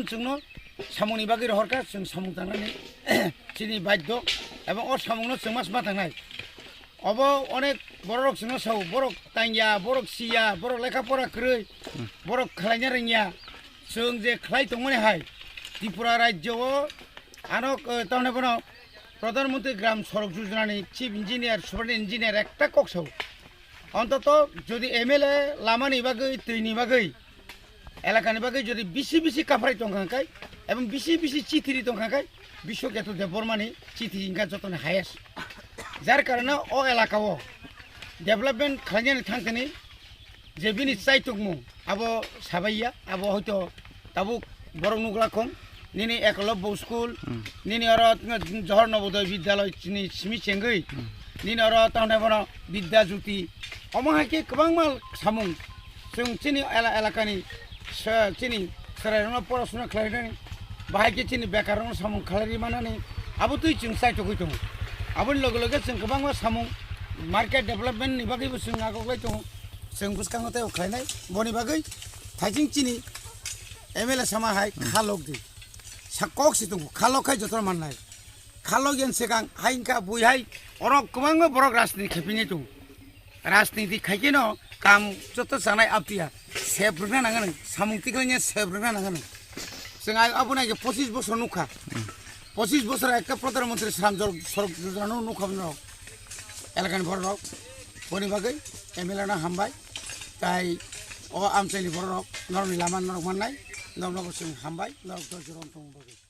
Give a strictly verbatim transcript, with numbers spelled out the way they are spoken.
Chwngno samungni bagwi rohorkha, chwng samung tangnani chini baiddo, ebong o samungno chwng mas ma tangnai. Obo onek bororok chwngno sao, borok tangya, borok siya, borok lekha pora kwrwi, borok khlaina rwngya. Chwng je khlai tongmani hai, Tripura rajyo o ano, eh, tamni bono Pradhan Mantri Gram Sorok Yojana ni Chief Engineer, Superintendent Engineer ekta kok sao. Ontoto jodi M L A lamani bagwi, twini bagwi, elakani bagwi jodi bisi bisi kaphrai tongkha khai, ebong bisi bisi chithi ri tongkha khai, Biswaketu Debbarma ni chithi wngkha jotoni highest. Jar karone o elaka o development khlainani thangtini je bini chaitokmung abo sabaiya, abo hoito tabuk borok nukla khong, nini Ekolobbo school, nini oro Johor Nobodoy Vidyalay chini simi chengwi, nini oro tamni bono Vidya Jyoti, omo hai khe kwbangma samung chwng chini ela-, elakani se-, chini chwrairokno porasuna khlainani, bahai khe chini bekarrokno samung khlai manani, abo twi chwng chaitogwi tongo. Aboni loge loge chwng kwbangma samung market development ni bagwibo chwng agoklai tongo. Chwng bwskango tei khlainai, boni bagwi thaising chini M L A sama hai kha lok di. Sa kok si tongo, kha lok khai joto mannai. Kha lok yen swkang hai wngkha bui hai, oro kwbangma borok rajniti khaipinai tongo. Rajniti khaikhe no kam joto chanai aptiya sep rwkna nangani, samung tiklanya sep rwkna nangani. Chwng ai aboni age pochis bosor nukha. Pochis bosor ekta Pradhan Mantri Sram Jor-, Sorok Yojana no nukha norok. Elakani borok. Boni bagwi M L A no hambai. Tai o amchaini borok norokni lama norok mannai. Norokno bo chwng hambai. Norok dojoro tongmani bagwi.